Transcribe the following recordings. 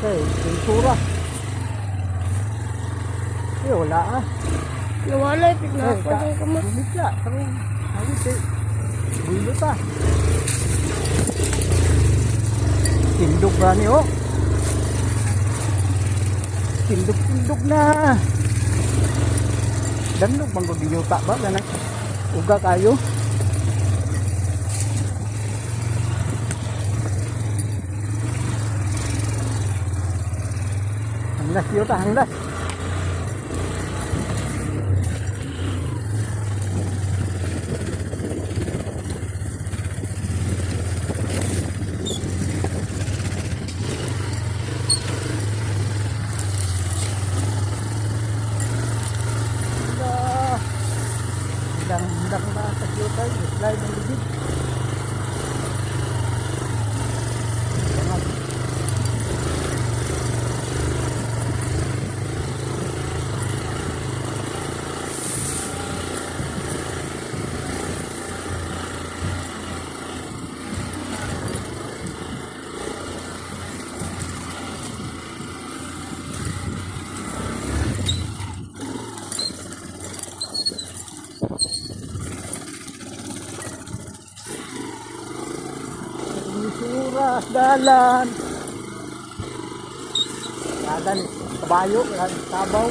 Okay, pintura. Eh, wala ah. Nawala, Eh, pinakapatay ka mo. Bumigla. Karong, awit eh. Bulo ta. Tindog ba ni oh? Tindog-tindog na. Dandog bang kung yuta ba? Ganang uga kayo. Hanglas yuta, hanglas. Hindang hindang na sa yuta, slide ang ligid. Bangag. Suras, dalan. Dalan, kabayo, dalan, sabaw.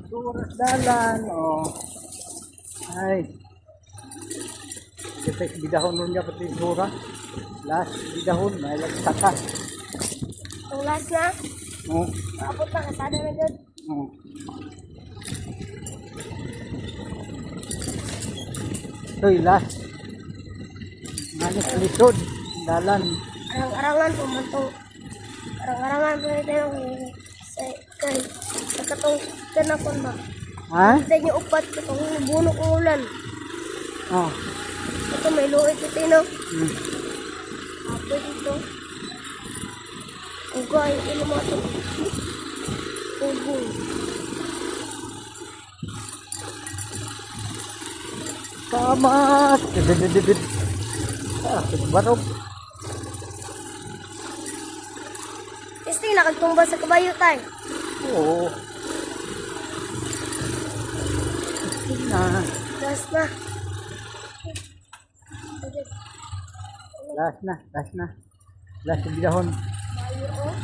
Suras, dalan, oh. Ay. Kita bidahon nun niya pati sura. Last bidahon, may lagsaka. Ang last na, Oh. abot na, kasada na dyan. Oh. Ito yung last. Manis lisod. Dalan. Arang-arangan po man to. Arang-arangan po na tayo kay sa kay sa katong kanakon ba. Ha? Kita niyo upat katong bunok ang ulan. Oh. Ito may luit ito no. Apo dito. Ugay ilo mo ito. Ugoy. Kamat. Didididid. Ah, barog. Este nakagtumba sa kabayo tay. Oo. Ito na. Last na. Last na. Last na. Last yung bidahon. Bayo oh.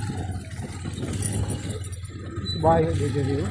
Bayo dito dito.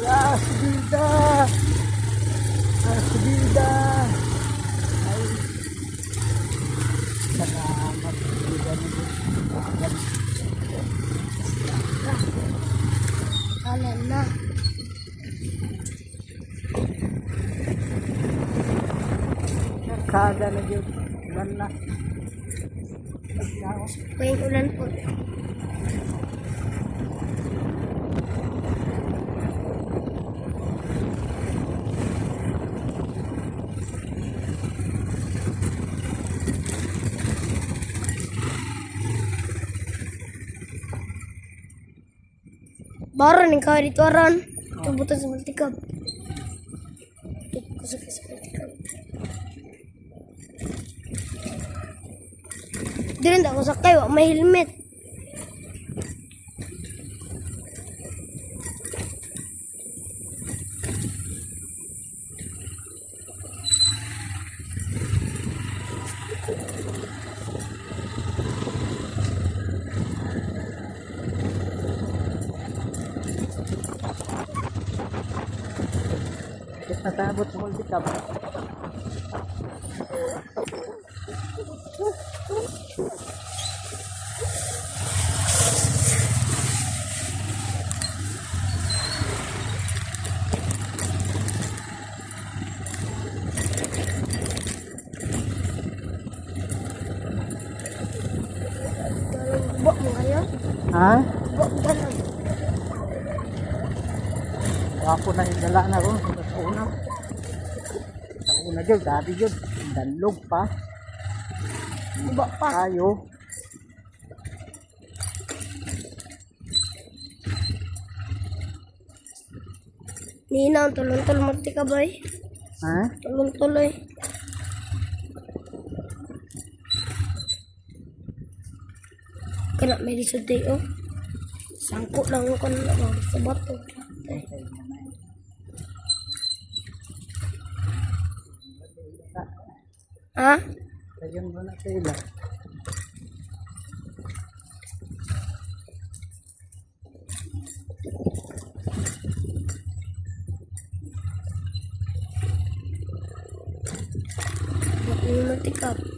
Last bida. Last bida. Ay. Salamat bida na. Alam na. Kada na yun. Ulan na. May ulan po. Baro ning ka dito aran. Tubutan sa multikab. Kusog sa multikab. Dirin ako sakay, wa may helmet. Tapos natabot sa multicab. Dalang guba mo ngayon. Ha? Guba mo lang. Wapo na yung dala na ron. Sa una. Sa una dyan, gabi dyan. Danlog pa. Guba pa. Tayo. Nina, ang tulong-tulong mo ka ba eh? Ha? Tulong-tuloy. Kana may lisod day oh. Sangko lang ko na oh, sa bato. Ay, ha? Ayun mo na sila. Bakit mo tikap?